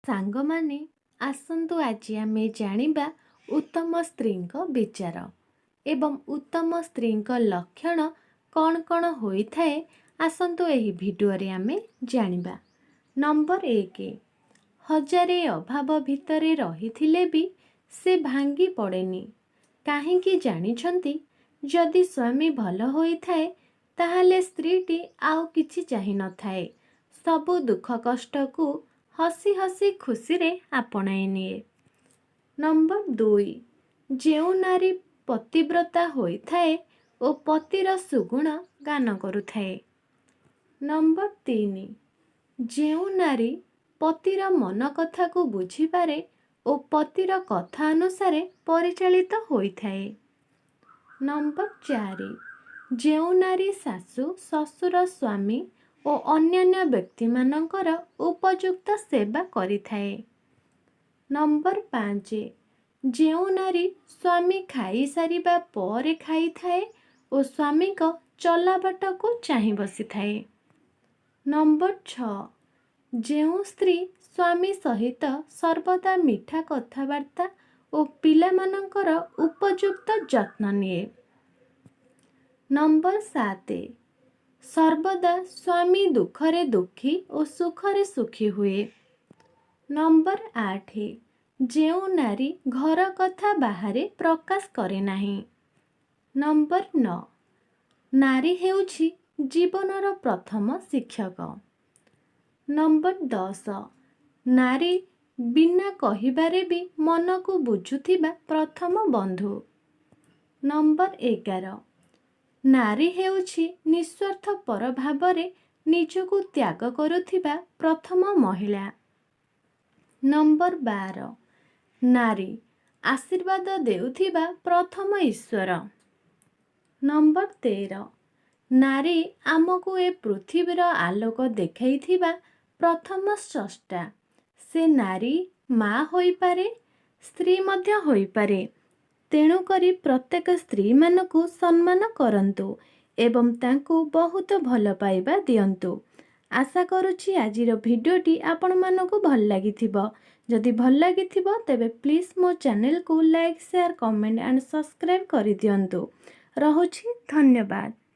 ସାଙ୍ଗମାନେ, ଆସନ୍ତୁ ଆଜି ଆମେ ଜାଣିବା ଉତ୍ତମ ସ୍ତ୍ରୀଙ୍କ ବିଚାର ଏବଂ ଉତ୍ତମ ସ୍ତ୍ରୀଙ୍କ ଲକ୍ଷଣ କ'ଣ କ'ଣ ହୋଇଥାଏ। ଆସନ୍ତୁ ଏହି ଭିଡ଼ିଓରେ ଆମେ ଜାଣିବା। ନମ୍ବର 1, ହଜାରେ ଅଭାବ ଭିତରେ ରହିଥିଲେ ବି ସେ ଭାଙ୍ଗି ପଡ଼େନି। କାହିଁକି ଜାଣିଛନ୍ତି? ଯଦି ସ୍ୱାମୀ ଭଲ ହୋଇଥାଏ, ତାହେଲେ ସ୍ତ୍ରୀଟି ଆଉ କିଛି ଚାହିଁନଥାଏ। ସବୁ ଦୁଃଖ କଷ୍ଟକୁ ହସି ହସି ଖୁସିରେ ଆପଣାଇ ନିଏ। ନମ୍ବର 2, ଯେଉଁ ନାରୀ ପତିବ୍ରତା ହୋଇଥାଏ ଓ ପତିର ସୁଗୁଣ ଗାନ କରୁଥାଏ। ନମ୍ବର 3, ଯେଉଁ ନାରୀ ପତିର ମନ କଥାକୁ ବୁଝିପାରେ ଓ ପତିର କଥା ଅନୁସାରେ ପରିଚାଳିତ ହୋଇଥାଏ। ନମ୍ବର 4, ଯେଉଁ ନାରୀ ଶାଶୁ, ଶ୍ୱଶୁର, ସ୍ୱାମୀ ଓ ଅନ୍ୟାନ୍ୟ ବ୍ୟକ୍ତିମାନଙ୍କର ଉପଯୁକ୍ତ ସେବା କରିଥାଏ। ନମ୍ବର 5, ଯେଉଁ ନାରୀ ସ୍ୱାମୀ ଖାଇସାରିବା ପରେ ଖାଇଥାଏ ଓ ସ୍ୱାମୀଙ୍କ ଚଲାବାଟକୁ ଚାହିଁ ବସିଥାଏ। ନମ୍ବର 6, ଯେଉଁ ସ୍ତ୍ରୀ ସ୍ୱାମୀ ସହିତ ସର୍ବଦା ମିଠା କଥାବାର୍ତ୍ତା ଓ ପିଲାମାନଙ୍କର ଉପଯୁକ୍ତ ଯତ୍ନ ନିଏ। ନମ୍ବର 7, ସର୍ବଦା ସ୍ୱାମୀ ଦୁଃଖରେ ଦୁଃଖୀ ଓ ସୁଖରେ ସୁଖୀ ହୁଏ। ନମ୍ବର 8, ଯେଉଁ ନାରୀ ଘର କଥା ବାହାରେ ପ୍ରକାଶ କରେ ନାହିଁ। ନମ୍ବର 9, ନାରୀ ହେଉଛି ଜୀବନର ପ୍ରଥମ ଶିକ୍ଷକ। ନମ୍ବର 10, ନାରୀ ବିନା କହିବାରେ ବି ମନକୁ ବୁଝୁଥିବା ପ୍ରଥମ ବନ୍ଧୁ। ନମ୍ବର 11, ନାରୀ ହେଉଛି ନିସ୍ୱାର୍ଥପର ଭାବରେ ନିଜକୁ ତ୍ୟାଗ କରୁଥିବା ପ୍ରଥମ ମହିଳା। ନମ୍ବର 12, ନାରୀ ଆଶୀର୍ବାଦ ଦେଉଥିବା ପ୍ରଥମ ଈଶ୍ୱର। ନମ୍ବର 13, ନାରୀ ଆମକୁ ଏ ପୃଥିବୀର ଆଲୋକ ଦେଖାଇଥିବା ପ୍ରଥମ ସ୍ରଷ୍ଟା। ସେ ନାରୀ ମା ହୋଇପାରେ, ସ୍ତ୍ରୀ ମଧ୍ୟ ହୋଇପାରେ। ତେଣୁକରି ପ୍ରତ୍ୟେକ ସ୍ତ୍ରୀମାନଙ୍କୁ ସମ୍ମାନ କରନ୍ତୁ ଏବଂ ତାଙ୍କୁ ବହୁତ ଭଲ ପାଇବା ଦିଅନ୍ତୁ। ଆଶା କରୁଛି ଆଜିର ଭିଡ଼ିଓଟି ଆପଣମାନଙ୍କୁ ଭଲ ଲାଗିଥିବ। ଯଦି ଭଲ ଲାଗିଥିବ, ତେବେ ପ୍ଲିଜ୍ ମୋ ଚ୍ୟାନେଲକୁ like, share, comment and subscribe କରିଦିଅନ୍ତୁ। ରହୁଛି, ଧନ୍ୟବାଦ।